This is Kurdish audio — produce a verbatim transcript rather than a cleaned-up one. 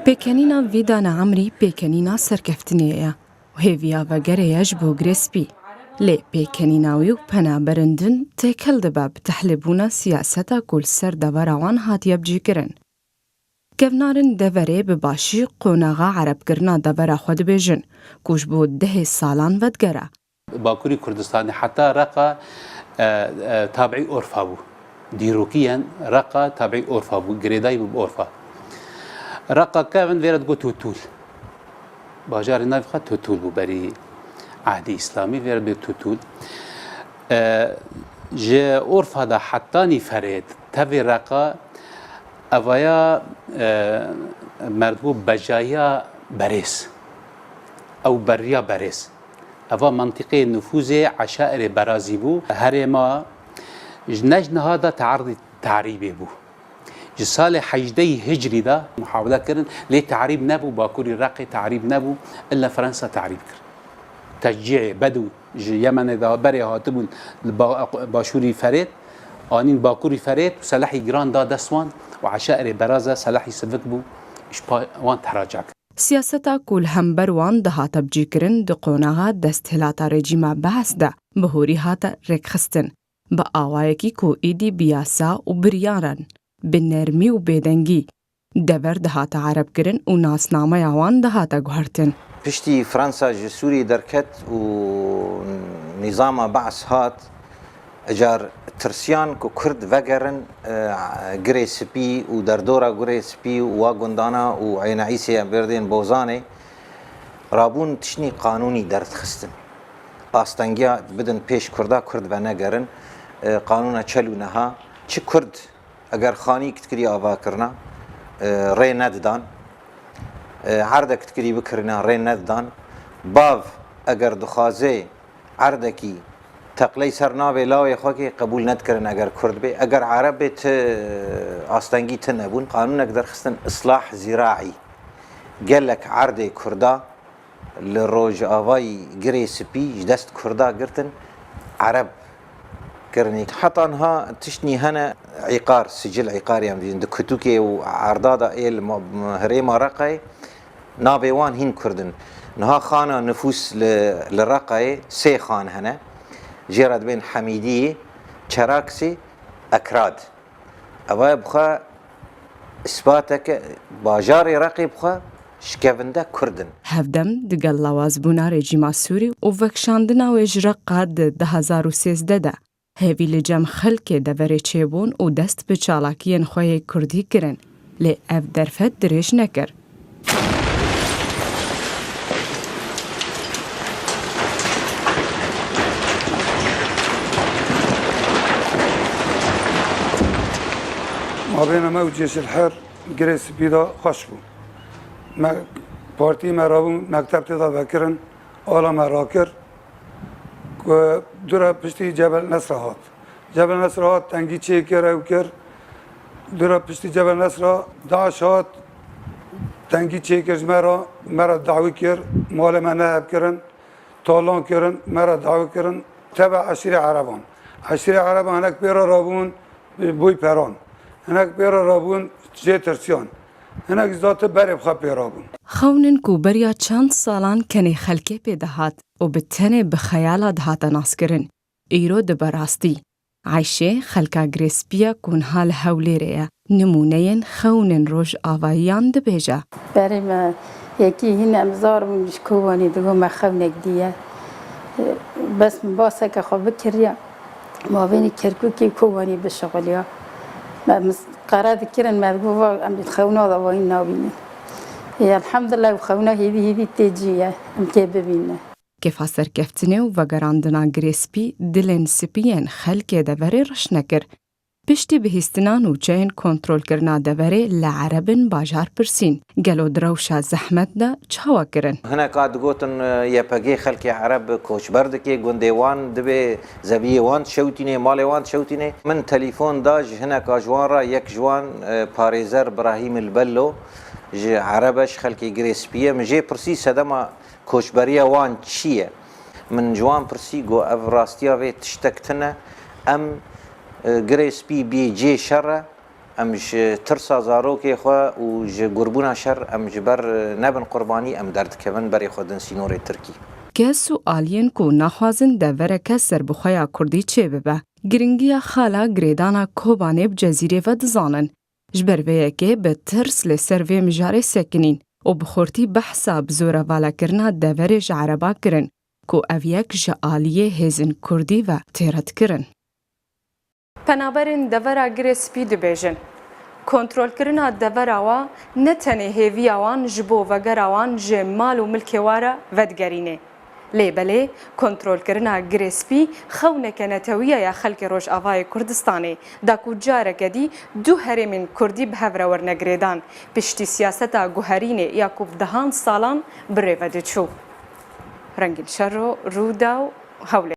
Pêkenîna vî dane emrî pêkenîna serkeftinê ye û hêviya vegerê ye ji bo Girê Spî. Lê pêkenîna wî û penaberin din têkil dibe bi tehlîbûna siyaseta ku li ser devera wan hatiye bicîkirin. Kevnarên deverê bi başî qonaxa erebkirina devera xwe dibêjin, ku ji bo dehê salan vedigere. Bakurî Kurdistanê heta Reqa, e, e, tabî Orfa bû. Dîrokiyen Reqa tabî Orfa bû, girêdayî bû bi Orfa. Reqa kevin vêre digot Tutûl. Bajarê navê xwe Tutûl bû berî ehdî Îslamî, vêre bê Tutûl. E, ji Orfa de hetanî Ferêt, tevê Reqa, evaya, e, merdibû bejayiya berêz. Ew beriya berêz. Eva mentiqê nifûzê eşairê berazî bû. Herêma ji ne ji niha de teerdî terîbê bû. Ji salê hejdehî hicrî de muhawele kirin, lê terîb nebû, bakurî Reqê terîb nebû, illa Fransa terîb kir. Teşcîê bedû ji Yemenê de berê hatibûn li ba-, başûrî Ferêt, anîn bakurî Ferêt û selehî giran da dest wan û eşairê beraze selehî sivik bû, ji pa wan tehraca kir. Siyaseta ku li hember wan dihate bicîkirin di qonaxa desthilata rejîma Bees de bi hûrî hate rêkxistin, bi awayekî ku êdî bi yasa û biriyaran, bi nermî û bêdengî, dever dihate erebkirin û nasnameya wan dihate guhertin. Piştî Fransa ji Sûriyê derket û nîzama Bees hat, Ecar tirsiyan ku Kurd vegerin, e, Girê Spî û derdora Girê Spî û wa gundana û Eyne Îsê em berdên Bozanê, rabûn tiştî qanûnî derdixistin. Astengiya bidin pêş Kurda, Kurd venegerin. E, qanûna çel û neha çi Kurd eger xanîk dikirî avakirina, e, rê nedidan. E, erdek dikirî bikirina, rê nedidan. Bav eger dixwaze erdekî teqley ser navê lawê xwe kê qebûl nedikirin eger Kurd bê. Eger Ereb bê ti astengî tune bûn. Qanûnek derxistin islah zîraî. Gelek erdê Kurda li rojavayî Girê Spî ji dest Kurda girtin, Ereb kirinê. Heta niha tiştnî hene îqar, sicil îqarî em dîtin. Di kutûkê û erda de ê li ma-, herêma Reqayê navê wan hîn Kurd in. Niha xana nifûs li, li Reqayê sê xan hene. Jê re dibên Hemîdiyê, Çeraksê, Ekrad. Ev e bi xwe îsbateke bajarê Reqê bi xwe şikevinde Kurd in. Hevdem digel lawazbûna rejîma Sûrî û vekişandina wê ji Reqa di du hazar û sêzdeh de hêvî li cem xelkê deverê çêbûn û dest bi çalakiyên xwe yê Kurdî kirin, lê ev derfet dirêj nekir. Mabêna me û Cêşilher Girê Spî de xweş bû. Me, partiyê me rabû mekteb tê de vekirin, ala me rakir ku dû re piştî Cebel Nesra hat. Cebel Nesra hat, tengî çêkir, ew kir. Dû re piştî Cebel Nesra, DAIŞ hat, tengî çêkir ji me re, me re dawî kir, malê me nehev kirin, talan kirin, me re dawî kirin. Teve eşîrê Ereban. Eşîrê Ereban hinek pê re rabûn, bûy peran. Hinek pê re rabûn, jê tirsiyan. Hinek zate berê bi xwe pê rabûn. Xewnên ku beriya çend salan kenê xelkê pê dihat û bi tenê bi xeyala dihate naskirin, îro dibe rastî. Eyşê xelka Girê Spî ye ku niha li Hewlêrê ye, nimûneyên xewnên rojavayiyan dibêje. Berê me yekî hîn em zar bûn ji Kobanî digot me xewnek dî ye. Bes min baseke xwe bikiriya, mabênî Kerkûkê û Kobanî bişixuliya. Me mis-, qere dikirin, me digot va em xewna de wayî nabînin. Ê, elhamdulillah, xewna hêdî hêdî tê cî ye, em kê bibînin. Kêfa serkeftinê û vegerandina Girê Spî dilên spî yên xelkê deverê reş nekir. Piştî bihîstina nûçeyên kontrolkirina deverê li Erebin bajar pirsîn, gelo di rewşa zehmet de çawa kirin? Hineka digotin, e, Y P G xelkê Ereb koçber dike, gundê wan dibê, zeviyê wan dişewtînê, malê wan dişewtînê. Min telîfon da ji hineka ji wan re, yek ji wan, e, parêzer Birahîm il Bello, ji Ereb e, ji xelkê Girê Spî ye. Min jê pirsî sedema koçberiya wan çi ye? Min ji wan pirsî, got, ev rastiya vê tiştek tune. Em, e, Girê Spî bî cê şer e, Em ji tirsa zarokê xwe û ji gurbûna şer em ji ber nebin qurbanî, em derdikevin berê xwe din sînorê Tirkî. Kes û aliyên ku naxwazin devereke serbixwe ya Kurdî çêbibe, giringiya xala girêdana Kobanê bi Cezîrê ve dizanin. Ji ber vê yekê bi tirs li ser vê mijarê sekinîn û bi xurtî behsa bi zorevalekirina deverê ji Ereba kirin ku ev yek ji aliyê hêzên Kurdî ve tê redkirin. Penaberên devera Girê Spî dibêjin, kontrolkirina devera wa ne tenê hêviya wan ji bo vegera wan ji mal û milkê wa re vedigerîne. Lê belê, kontrolkirina Girê Spî xewneke netewiya ya xelkê Rojavayê Kurdistanê da ku careke dî du herêmên Kurdî bi hev re werine girêdan, piştî siyaseta guherînê ya ku bi dehan salan bi rê ve diçû. Rengîn Şero, Rûdaw, Hewlêr.